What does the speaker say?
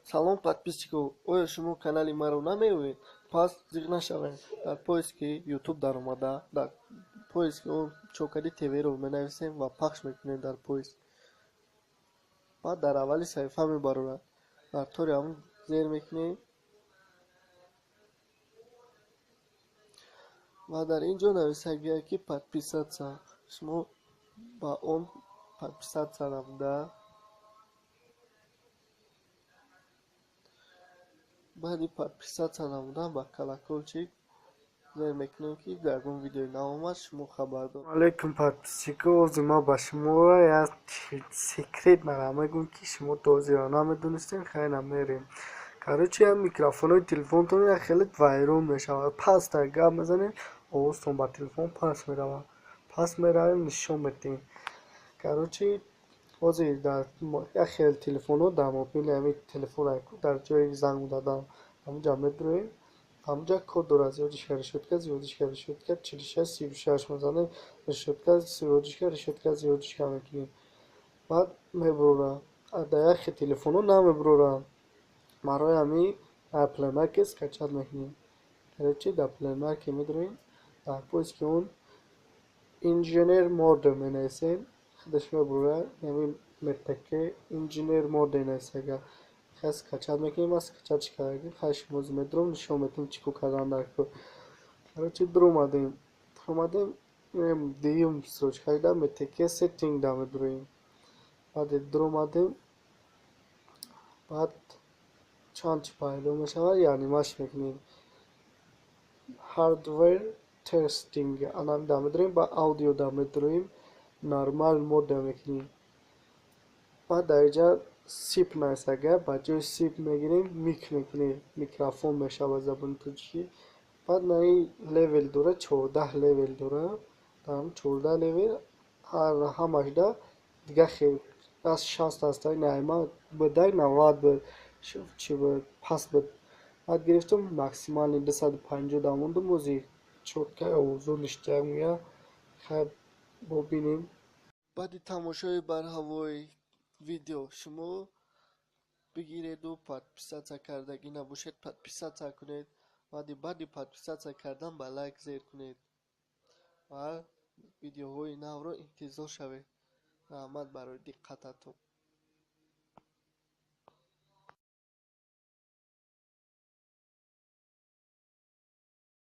Салом, подписчикҳо! Оё шумо канали маро намеёбед? Пас зиқ нашавед. Дар поиски Ютуб даромада, дар поиски он Чокари ТВ-ро менависем ва пахш мекунем дар поиск. Баъд дар аввали саҳифа мебарорад. Дар тори ҳамон зер мекунем ва дар ин ҷо нависагия, ки подписаться. Шумо ба он подписаться намуда, баъди подписаться намудан ба колокольчик зер мекунем, ки ягон видеои нав омад, шумо хабардор. Алейкум, подписчикҳо! Ози ман ба шумо як секрет мара мегӯям, ки шумо то ҳозира намедонистем. Хай, намерем. Короче, ям микрофонҳои телефонтон як хеле вайрон мешавад. Пастар гап мезанед, овозтон ба телефон паст меравад. Пас меравем, нишон медиҳем. Короче, ҳозир дар як хел телефонҳо, дар мобили ҳамин телефон дар ҷои занг задан, ҳамунҷа медуроем, ҳамунҷа код дорад: звёздочка, решётка, звёздочка, решётка, 46 36 мезанем, решётка, звёздочка, решётка, звёздочка мекунем, баъд мебурорад. Дар як хел телефонҳо намебурорад. Барои ҳамин дар Play Market скачать мекунем. Короче, дар Play Market медуроем, дар поиски он Engineer Mode менависем, худаш мебурорад. Ҳамин МТК Engineer Mode нависага. Хай, скачать мекунем. Ман скачать кардагим. Хай, шумо медуром, нишон медиҳем, чӣ кор кардан дар кор. Короче, дуромадем, дуюм строчкада МТК Setting да медуроем. Баъде дуромадем, баъд чанд чӣ пайдо мешавад, яънимаш мекунем. Hardware Testing анам да медуроем, ба аудио да медуроем, Normal Mode мекунем. Баъд дар инҷа SIP нависага, ба ҷои SIP мегирем, мик мекунем, микрофон мешавад забони тоҷикӣ. Баъд на ин level дорад, 14 level дорад. Дар ҳамин 14 level ҳамашда дига хел аз 60 аста, ина будай 90 буд, чӣ буд, паст буд. Баъд гирифтум, максимальный 250 да мондум. Ози чётко овозо ништяк меяд. Хай, бубинем. Баъди тамошои барҳавои видео шумо бигиреду подписаться кардагӣ набошед, подписаться кунед. Баъди подписаться кардан ба лайк зер кунед ва видеоҳои навро интизор шавед. Раҳмат барои диққататон.